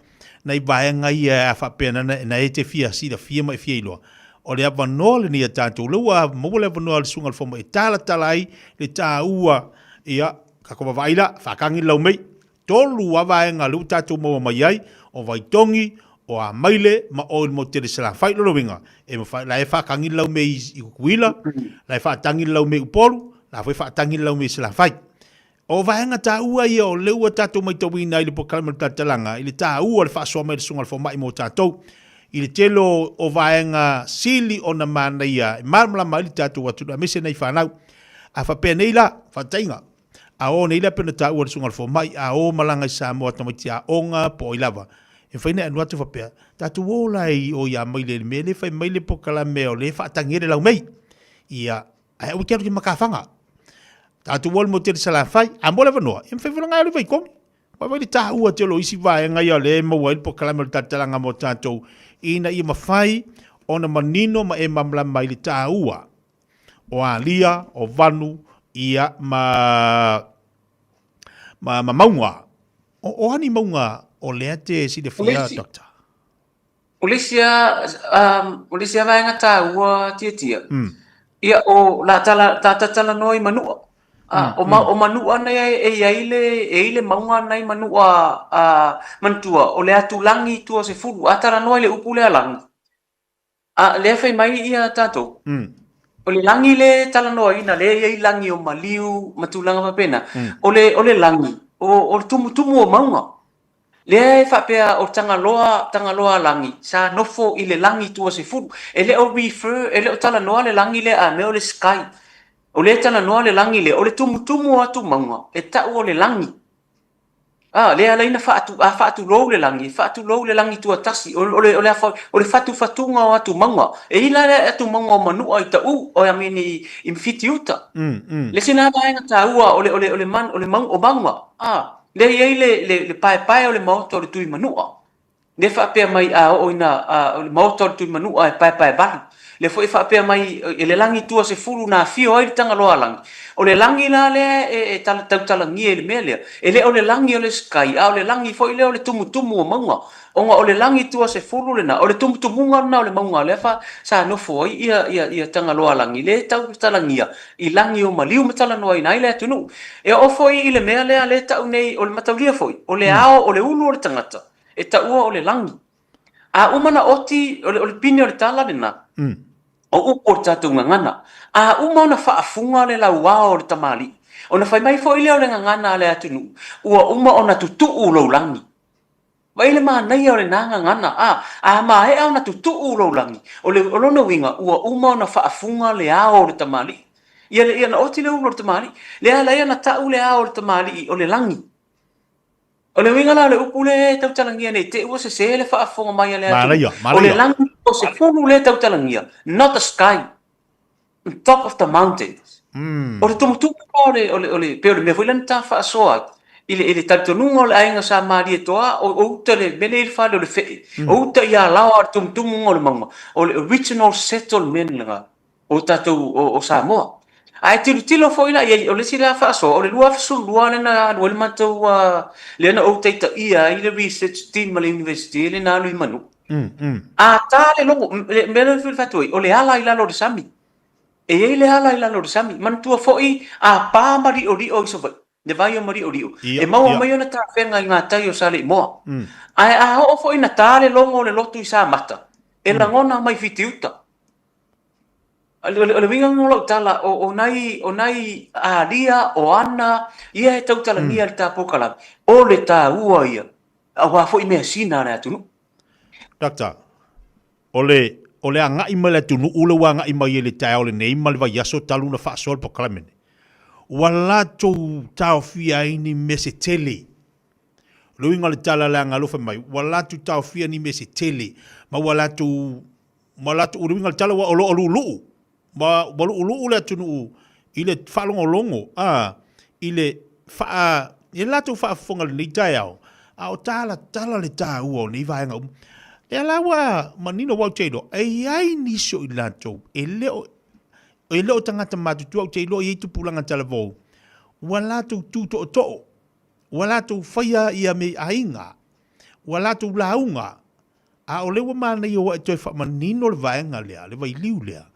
Speaker 2: Nai vaega ia a faapea na, na e te fia silafia ma e fia iloa. O le avanoa lenei a tatou, lea ua maua le avanoa a le susuga o le fomai e talatala ai le taua, ia, tatou vaavaai la, faatagi le laumei, 3 a vaega lea ua tatou maua mai ai, o Vaitogi, o Amaile ma o i le motu tele i Salafai. Lona uiga, e mafai, la e faatagi le laumei i Tutuila, la e faatagi le laumei i Upolu, la foi e faatagi le laumei i Salafai. O vaega taua ia o lea ua tatou maitauina ai le polokalame o le talatalaga i le taua o le faasoa mai a le Susuga i le Fomai mo tatou i le tele o vaega sili ona manaia e malamalama ai le tatou atunuu aemaise nai fanau. A faapea nei la, faataitaiga, A o nei la pei ona taua e le Susuga i le Fomai, a o malaga i Samoa tamaiti aoga po o ai lava, e mafai ona e alu atu faapea, tatou o la i o i Amaile i le mea lea e fai mai le polokalame o lea e faatagi ai le laumei. Ia, ae aua e te alu i matafaga. Tatou o i le motu tele i Salafai, a mo le avanoa, e mafai foi ona alu i Vaitogi. Vaavaai le taua tele o isi vaega ia o lea e maua ai le polokalame o le talatalaga mo tatou, ina ia mafai ona manino ma e malamalama i le taua o Alia, o Vanu, ia, ma, ma, ma mauga. O, o a ni mauga o lea te silafia, Doctor?
Speaker 1: O le isi a, um, o le isi a vaega taua Tiatia, mm. ia o la tala, ta tatalanoa i Manua. Ah, mm, o, ma, mm. o Manua nei e i ai le, e i le maunga nei Manua, a, manatua, o le atulangi tua se fulu, a talanoa i le upu lea langi. A, lea fai mai ia tatou. Mm. O le lagi le talanoaina, lea e i ai lagi o maliu ma tulaga faapena. Mm. O le, o le lagi, o, o le tumutumu o mauga. Lea e faapea o Tagaloa, Tagaloa lagi, sa nofo i le lagi tuasefulu. E le o refer, e le o talanoa le lagi lea a mea o le sky. O lea e talanoa le lagi lea, o le tumutumu o atu mauga, e tau o le lagi. A, lea ala ai na faatu, a faatulou le lagi, e faatulou le lagi tuatasi, o, o le, o le, o le fatufatuga o atumauga. E i la le atumauga o Manua i Taʻu, o I mean i, i Fitiuta. Mm, mm. Le isi lena vaega taua o le, o le, o le, man, o le mau, o mauga. A, lea e i ai le, le, le paepae o le maota o le Tuimanua. Lea faapea mai a oo ina o le maota o le Tuimanua e paepaevalu. Lea foi e faapea mai e le lagi tuasefulu na afio ai le Tagaloalagi. O le lagi la lea e, e tautalagia i le mea lea, e le o le lagi o le sky, a o le lagi foi lea o le tumutumu o mauga. Ona o le lagi tuasefulu lena, o le tumutumuga lena o le mauga lea fa, sa nofo ai ia, ia, ia Tagaloalagi, lea e tautalagia i lagi o maliu ma talanoaina ai le atunuu. E oo foi i le mea lea, lea e tau nei, o le mataulia foi, o le ao, o le ulu o le tagata, e taua o le lagi. A uma na oti, o le, o le pine o le tala lena, mm. o upu o le tatou gagana. A uma ona faafuga le lauao o le tamalii, ona fai mai foi lea o le gagana a le atunuu, ua uma ona tutuu lou lagi. Vaai le manaia o lena gagana, a, a maea ona tutuu lou lagi, o le, o lona uiga, ua uma ona faafuga le ao o le tamalii. Ia, ia na oti le ulu o le tamalii. Lea ala ai ona tau le ao o le tamalii, o le lagi. O le uiga la o le upu lea e tautalagia nei, te i ua sese le faafofoga mai a le atunuu. O le lagi o se fulu lea e tautalagia, not the sky, on top of the mountains. Mm. O le tumutumu o le, o le, o le, pei o le mea foi lea na ta faasoa ai. I le, i le talitonuga o le aiga Sa Malietoa, o, o uta le mea lea i le fale o le Fe'e, o uta i Alaoa le tumutumuga o le mauga, o le original settlement lena o tatou o, o Samoa. Ae tilotilo foi la i ai, o le isi la faasoa, o le 2012 lea na alu ai le matou, uh, lea na ou taitaia ai le research team a le University lea na alu i Manu. A ta le logo, le mea lea e fai atu ai, o le ala i lalo o le sami. E i ai le ala i lalo o le sami. Manatua foi, a pa ma li'oli'o i Savaii, le vai o Mali'oli'o, e maua mai ona tafega i gatai o Saleimoa. Ae a oo foi ina ta le logo o le lotu i Samata, e lagona mai Fitiuta. O le uiga lena o lau tala, o nai, o nai alia, o ana, ia e tautalagia i le ta polokalame, o le taua ia, aua foi measina a le atunuu.
Speaker 2: Doctor, o le, o le agai mai le atunuu lea ua agai mai ai i le taeao lenei ma le vaiaso talu ona faasoa le polokalame lenei, ua latou taofia ai ni mea se tele. O le uiga o le tala leaga alofa mai, ua latou taofia ni mea se tele, ma ua latou, ma latou, o le uiga o le tala ua o lo o luuluu Ma ua luʻuluʻu le atunuu i le faalogologo, a, i le faa, i le latou faafofoga i lenei taeao, a o talatala le taua o nei vaega uma. Lea la ua manino aua ou te iloa, e i ai nisi o i latou e le o, e le o tagata matutua, ou te iloa e i ai tupulaga talavou, ua latou tu tootoo, ua latou faia ia mea i aiga, ua latou lauga, A o lea ua manaia ua e toe faamanino le vaega lea, le vailiu lea,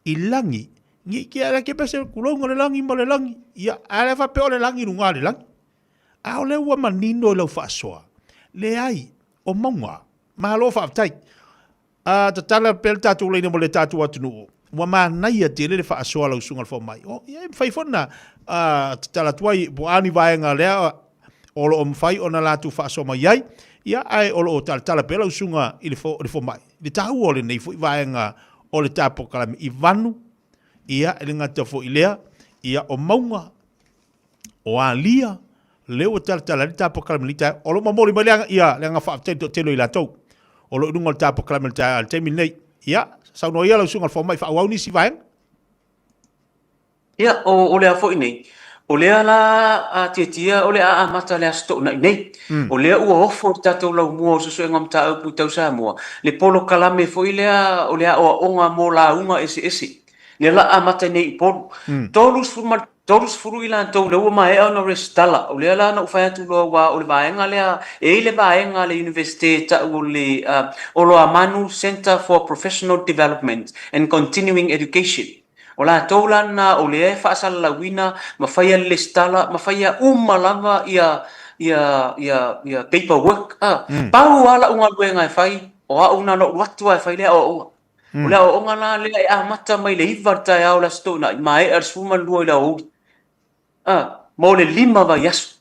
Speaker 2: i lagi, ni ke ala ke pese kuloga le lagi ma le lagi, ia, a le faapea o le lagi i luga o le lagi. A o lea ua manino i lau faasoa, leai, o mauga, malo faafetai. A tatala pea le tatou laina mo le tatou atunuu, ua manaia tele le faasoa a lau susuga i le fomai. O, ia, e mafai foi ona tatala atu ai, po o a ni vaega lea o lo o mafai ona latou faasoa mai ai, ia, ae o lo o talatala pea lau susuga i le fomai, i le taua o lenei foi vaega o le ta polokalame i vanu, ia, e le gata foi i lea, ia, o mauga, o alia, lea ua talatala ai le ta polokalame i lenei taeao. O lo o momoli mai le aga, ia, le aga faafetai i le toatele o i latou o lo o i luga o le ta polokalame i le taimi lenei. Ia, saunoa ia lau susuga i le fomai, faaauau nisi vaega.
Speaker 1: Ia, o, o lea foi nei, o lea la a tiatia o le a amata le Aso Toonai nei. O lea ua ofo le tatou laumua o Suesuega o Mataupu Tau Samoa, le polokalame foi lea o le aoaoga mo lauga eseese. Lea la amata nei i Upolu. 30 i latou lea ua maea ona resitala. O lea la na ou fai atu loa aua o le vaega lea, e i ai le vaega a le Iunivesite e tau o le Oloamanu Centre for Professional Development and Continuing Education. O latou la lena o lea e faasalalauina ma faia le lesitala ma faia uma lava ia ia ia ia paper work a. Pau lava lau galuega e fai, o au na ona ou alu atu lava e fai le aoaoga. O le aoaoga la lea e amata mai le 9 i le taeao o le Aso Toonai, maea i le 12 i le aoauli. A, mo le 5 vaiaso.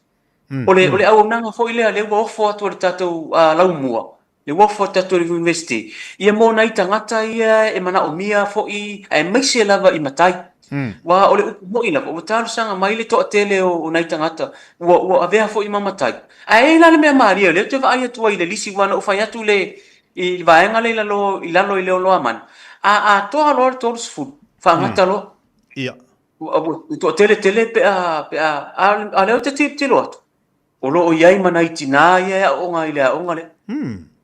Speaker 1: O le, o le auaunaga foi lea, lea ua ofo atu e le tatou laumua, lea ua ofo atu e le tatou University, ia mo nai tagata ia e manaomia foi, aemaise lava i matai. Aua o le upu moni lava, ua talosaga mai le toatele o nai tagata ua, ua avea foi ma matai. Ae i ai la le mea malie, lea ou te vaai atu ai i le lisi, aua na ou fai atu le, i le vaega lea i lalo, i lalo i Leoloamanu, a atoa loa le 30, faagata loa.
Speaker 2: Ia.
Speaker 1: Ua toatele tele pe a, pe a, a o lea ou te tilotilo atu, o lo o i ai ma nai tinā ia e aooga i le aoga lea.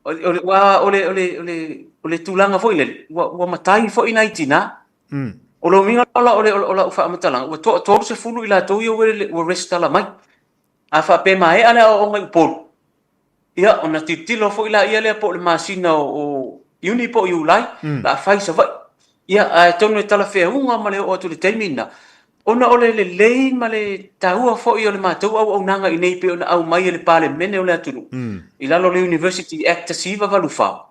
Speaker 1: O le, aua o le, o le, o le, o le tulaga foi lele, ua, ua matai foi nai tinā. O le uiga la o le, o lau faamatalaga, ua toa 30 i latou ia ua, ua resitala mai. A faapea e maea le aoaoga i Upolu, ia, ona tilotilo foi laia lea po o le masina o Iuni po o Iulai, mm. la fai Savaii. Ia, ae atonu e talafeauga ma le oo atu i le taimi lena, ona o le lelei ma le taua foi o le matou auaunaga i inei pei ona aumai e le Palemene o le atunuu, mm. i lalo o le University Act 1984,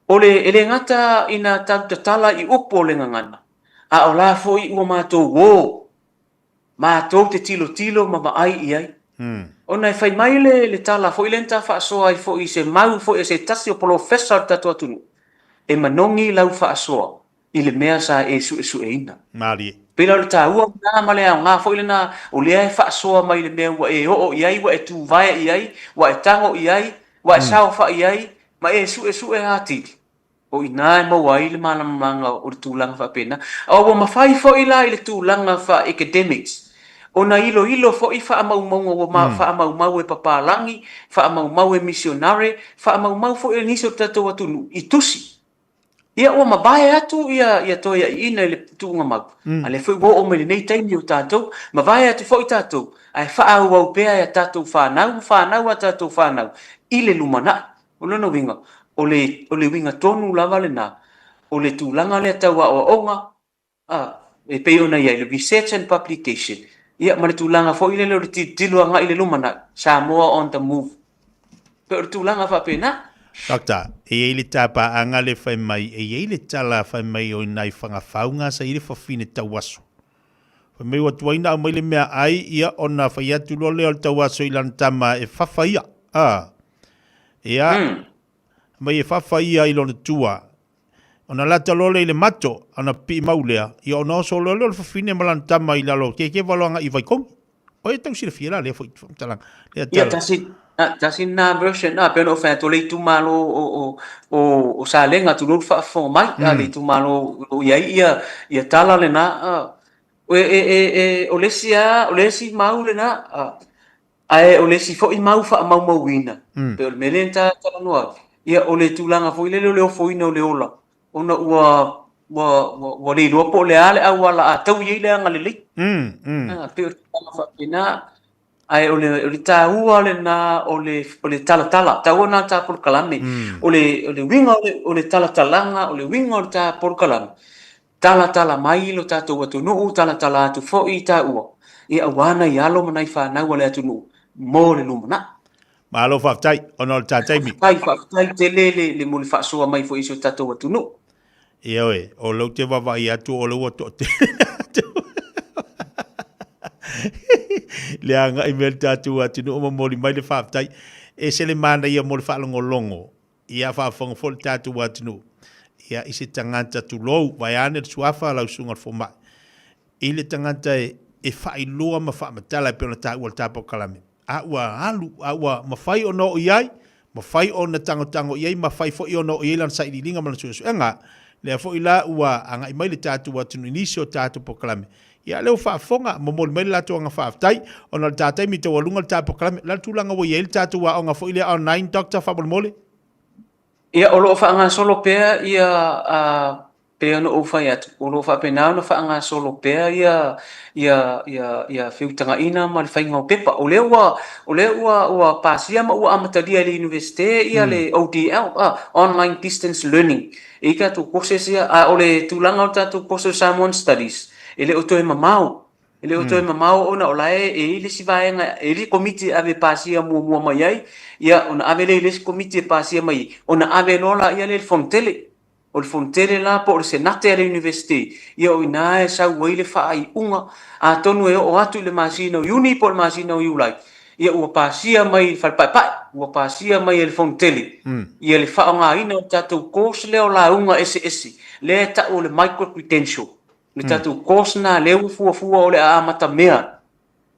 Speaker 1: o le, e le gata ina tatou tatala i upu o le gagana, a o la foi ua matou o matou te tilotilo ma vaai i ai. Ona e fai mai le, le tala foi lea na ta faasoa ai foi i se mau foi a se tasi o polofesa o le tatou atunuu, e manogi lau faasoa i le mea sa e suesueina.
Speaker 2: Malie.
Speaker 1: Pei la o le taua lena ma le aoga foi lena o lea e faasoa mai le mea ua e oo i ai, ua e tuvae i ai, ua e tago i ai, ua e saofai i ai, ma e suesue atili. O i ina e maua ai le malamalamaga o le tulaga faapena. A ua mafai foi la i le tulaga faa-academics. Ona iloilo foi faamaumauga ua faamaumau e papalagi, faamaumau e misionare, faamaumau foi e nisi o le tatou atunuu i tusi. Ia ua mavae atu ia ia toeaiina i le tuuga mau, a lea foi ua oo mai lenei taimi o tatou, mavae atu foi tatou, ae faaauau pea e a tatou fanau ma fanau a tatou fanau i le lumanai. O lona uiga, o le o le uiga tonu lava lena o le tulaga lea tau aoaoga, A, e pei ona i ai le Research and Publication, ia ma le tulaga foi lele o le tilotilo agai i le lumanai, Samoa on the move. E pei o le tulaga faapena.
Speaker 2: Doctor, e i ai le tapaaga le fai mai, e i ai le tala fai mai o inā i Fagafau sa i ai le fafine tauaso. Fai mai ua tuai na aumai le meaai, ia ona fai atu loa lea o le tauaso i lana tama e fafa ia. A, ia, fai mai e fafa ia i lona tua. Ona lata loa lea i le mato, ona pipii mau lea, ia ona oso loa lea o le fafine ma lana tama i lalo o kekeva loa agai i Vaitogi. O e tau silafia la lea foi faamatalaga. Lea
Speaker 1: Ia,
Speaker 2: tala.
Speaker 1: tasi, a, tasi lena version, a, pei ona ou fai atu, o le itumalo o, o, o, o Salega, tulou le faafofoga mai, a, le itumalo o lo o i ai ia, ia tala lena, a. E, e, e, e, o le isi lava, o le isi mau lena, a, Ae o le isi foi mau faamaumauina, pei o le mea lea na talanoa atu, ia o le tulaga foi lele o le ofoina o le ola, ona ua ua ua ua le iloa po o le a le auala a taui ai le agalelei. A, pei o le tulaga faapena. Ae o le o le taua lena o le o le talatala, taua lena o le ta polokalame. O le o le uiga o le o le talatalaga, o le uiga o le ta polokalame, Talatala mai lo tatou atunuu, talatala atu foi i taua, ia aua nai alo ma nai fanau a le atunuu mo le lumanai.
Speaker 2: Malo faafetai ona o le ta taimi.
Speaker 1: Faafetai, faafetai tele le, le mo le faasoa mai foi i si o tatou atunuu.
Speaker 2: Ioe, o lou te vaavaai atu o lou ua toatele atu. Le agai mai o le tatou atunuu momoli mai le faafetai. E ese le manaia mo le faalogologo Ia faafofoga foi le tatou atunuu, ia, i se tagata, tulou, vaeane le suafa lau susuga i le fomai, i le tagata e, e faailoa ma faamatala e pei ona taua i le ta polokalame, a ua alu, a ua mafai ona oo i ai, mafai ona tagotago i ai, mafai foi ona oo i ai lana sailiiliga ma lana suesuega. Lea foi la ua agai mai le tatou atunuu i nisi o tatou polokalame, Ia, lea ua faafofoga, momoli mai le latou aga faafetai, ona o le ta taimi taualuga le ta polokalame. O le a le tulaga ua i ai le tatou aoga foi lea online, Doctor, faamolemole?
Speaker 1: Ia, o lo o faagasolo pea ia, a, pei ona ou fai atu, o lo o faapena ona faagasolo pea ia, ia, ia, ia feutagaina ma le faiga o pepa. O lea ua, o lea ua, ua pasia ma ua amatalia e le Iunivesite ia le ODL, a, Online Distance Learning. E i ai tatou courses ia, a o le tulaga o tatou courses o Samoan Studies, e le o toe mamao. E le o toe mamao ona o la e i ai le isi vaega, e i ai le komiti e ave e pasia muamua mai ai, ia ona ave lea i le isi komiti e pasia mai ai, ona ave loa laia lea i le Fonotele. O le Fonotele la po o le Senate a le Iunivesite, ia o i ina e sau ai le faaiuga. Atonu e oo atu i le masina o Iuni po o le masina o Iulai, ia ua pasia mai i le Fale Paepae, ua pasia mai e le Fonotele ia le faaaogaina o le tatou course lea o lauga eseese, lea e tau o le micro credential. Le tatou course lena lea ua fuafua o le a amatamea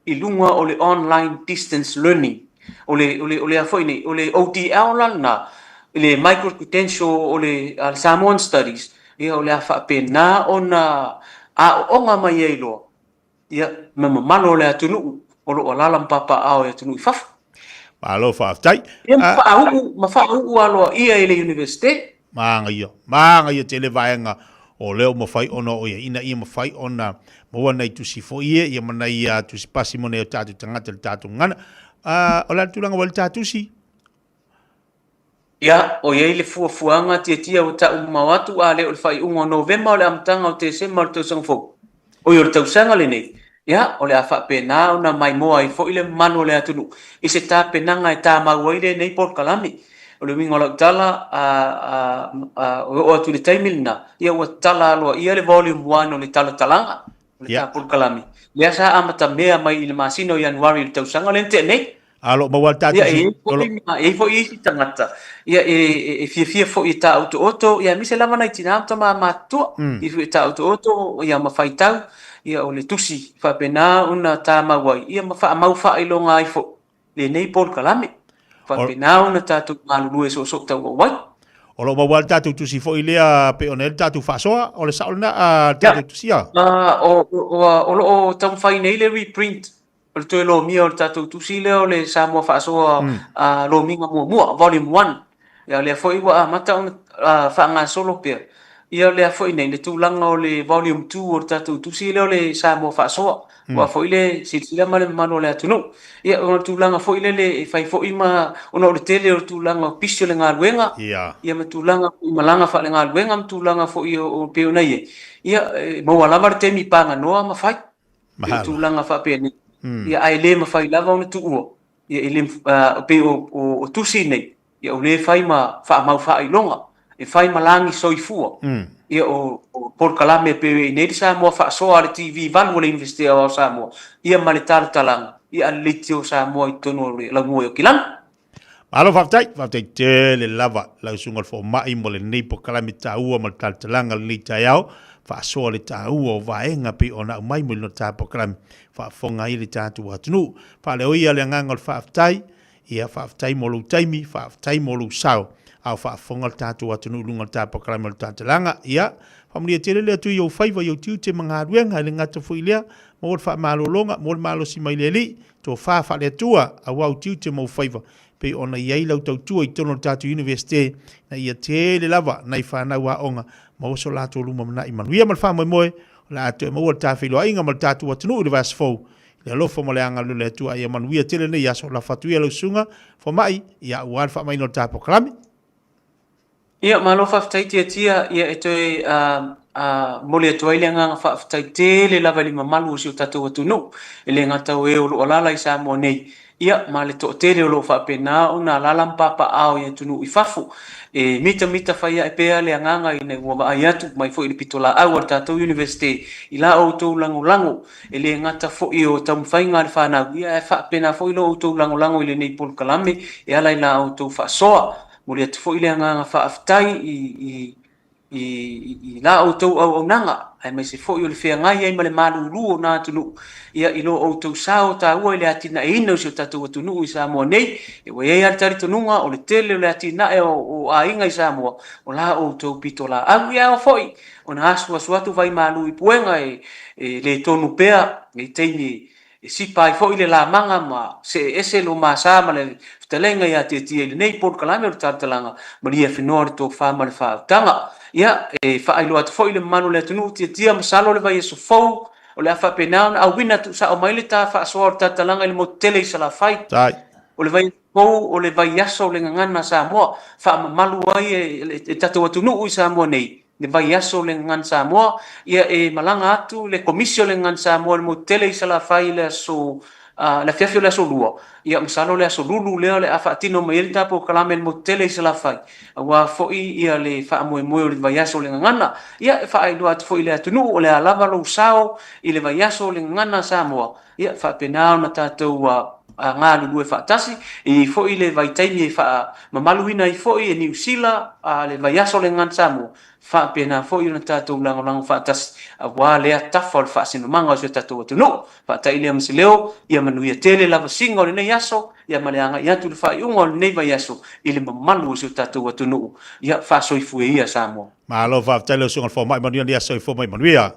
Speaker 1: i luga o le online distance learning. O le, o le, o le a foi nei, o le ODL la lena, le micro credential o le Samoan Studies, ia o le a faapena ona aooga mai ai loa Ia, ma mamalu o le atunuu o lo o alaala ma papaaao i atunuu i fafo.
Speaker 2: Malo faafetai.
Speaker 1: Ia, ma faauu, ma faauu aloaia i le Iunivesite.
Speaker 2: Manaia, manaia tele vaega o lea ua mafai ona oo i ai, ina ia mafai ona maua nai tusi foi ia, ia ma nai tusi pasi mo nai o tatou tagata i le tatou gagana. O le a le tulaga ua i ai le ta tusi?
Speaker 1: Ia, o i ai le fuafuaga tiatia ua tau mamao atu, a le o le faaiuga o Novema o le amataga o Tesema o le tausaga fou. Oi, o le tausaga lenei, ia, o le a faapena ona maimoa ai foi le mamalu o le atunuu i se tapenaga e tamau ai lenei polokalame. O le uiga o lau tala, a, a, a, e oo atu i le taimi lena, ia ua tatala aloaia le Volume One o le talatalaga o le ta polokalame, lea sa amatamea mai i le masina o Ianuari i le tausaga lea na tea nei.
Speaker 2: A lo o maua le ta
Speaker 1: Ia, e i ai foi ma, e i ai foi isi tagata, ia, e, e, e fiafia foi e tāotooto, ia, aemaise lava nai tinā ma tamā matutua, fiafia foi e tāotooto, ia, ma faitau, ia, o le tusi faapena ona tāmau ai, ia, ma faamau faailoga ai foi lenei polokalame. Faapena ona tatou galulue soosoo tauau ai.
Speaker 2: O lo o maua ai le tatou tusi foi lea pei ona i ai le tatou faasoa, o le sao lena a le tatou tusi a?
Speaker 1: O, o, o lo o taumafai nei le reprint o le toe lomia o le tatou tusi lea o le Samoa Faasoa Lomiga Muamua, Volume 1. Ia o lea foi ua amata ona faagasolo pea ia lea foi nei le tulaga o le Volume 2 o le tatou tusi lea o le Samoa Faasoa, aua foi le silasila ma le mamalu o le atunuu. Ia o le tulaga foi lele e fai foi ma ona o le tele o le tulaga o pisi o le galuega, ia ma tulaga foi i malaga faalegaluega ma tulaga foi o pei ona i ai, ia e maua lava le taimi paganoa ma fai. Pei o tulaga faapenei. Ia ae le mafai lava ona tuua, ia e le pei o tusi nei, ia o lea e fai ma faamau faailoga, e fai ma lagi soifua. Ia o polokalame e pei ona i ai nei le Samoa Faasoa a le TV 8 a le Iunivesite Aoao o Samoa, ia ma le talatalaga ia a le Leitio o Samoa i totonu o le Laumua i Okilana.
Speaker 2: Malo faafetai, faafetai tele lava lau susuga i le fomai mo lenei polokalame taua ma le talatalaga o lenei taeao, faasoa le taua o vaega pei ona aumai mo le ta polokalame, faafofoga ai le tatou atunuu. Faaleo ia le agaga o le faafetai, ia faafetai mo lou taimi, faafetai mo lou sao, a o faafofoga le tatou atunuu i luga o le ta polokalame o le talatalaga. Ia, faamanuia tele le Atua i ou faiva, i ou tiute ma galuega, e le gata foi i lea, maua le faamalologa, maua le malosi mai le Alii, Tofa faale-Atua, aua ou tiute ma ou faiva, pei ona i ai lau tautua i totonu o le tatou Iunivesite, ina ia tele lava nai fanau aoga maua so latou lumanai manuia ma le faamoemoe o le a toe maua le ta feiloaiga ma le tatou atunuu i le vaiaso fou. I le alofa ma le agalelei o le Atua, ia manuia tele lenei aso. Lafo atu ia lau susuga Fomai, ia aua le faamaina o le ta polokalame.
Speaker 1: Ia, malo faafetai Tiatia, ia e toe momoli atu ai le agaga faafetai tele lava i le mamalu o si o tatou atunuu, e le gata o e o lo o alaala i Samoa nei, ia ma le toatele o lo o faapena ona alaala ma papaaao i atunuu i fafo. E mitamita fai ae pea le agaga ina ua vaai atu mai foi i le pitolaau a le tatou Iunivesite i la outou lagolago, e le gata foi o taumafaiga a le fanau, ia ae faapena foi lo outou lagolago i lenei polokalame e ala i la outou faasoa. Momoli atu foi le agaga faafetai i i la outou auaunaga, aemaise foi o le feagai ai ma le malulu o na atunuu, ia i lo outou sao taua i le atinaeina o si o tatou atunuu i Samoa nei. Ia ua i ai lava le talitonuga o le tele o le atinae o aiga i Samoa, o la outou pitolaau. Ia e ao foi ona asuasu atu vai malu i puega e le tonu pea i taimi E sipa ai foi le lamaga ma see ese lo ma sa ma le fetalaiga ia Tiatia i lenei polokalame o le talatalaga Maliafenoa o le Tofa ma le Faautaga. Ia, e faailoa atu foi i le mamalu o le atunuu, Tiatia, masalo le vaiaso fou o le a faapena ona auina tuusao mai le ta faasoa o le talatalaga i le motu tele i Salafai. O le vaiaso fou o le vaiaso o le gagana Samoa, faamamalu ai e le tatou atunuu i Samoa nei le vaiaso o le Gagana Samoa, ia e malaga atu le Komisi o le Gagana Samoa i le motu tele i Salafai i le aso le afiafi o le aso Lua, ia masalo o le aso Lulu lea o le a faatino mai ai le ta polokalame i le motu tele i Salafai, aua foi ia le faamoemoe o le vaiaso o le Gagana. Ia e faailoa atu foi i le atunuu o le a lava lou sao i le vaiaso o le Gagana Samoa, ia faapena ona tatou galulue faatasi. E i ai foi le vaitaimi e faamamaluina ai foi e Niu Sila le vaiaso o le Gagana Samoa, faapena foi ona tatou lagolago faatasi aua lea tafa o le faasinomaga o si o tatou atunuu. Faata'i lea ma se leo, ia manuia tele lavasiga o lenei aso, ia ma le agai atu i le faaiuga o lenei vaiaso i le mamalu o si o tatou atunuu. Ia faasoifua ia Samoa.
Speaker 2: Malo faafetai lau Susuga i le Fomai, manuia lenei aso, soifua mai manuia.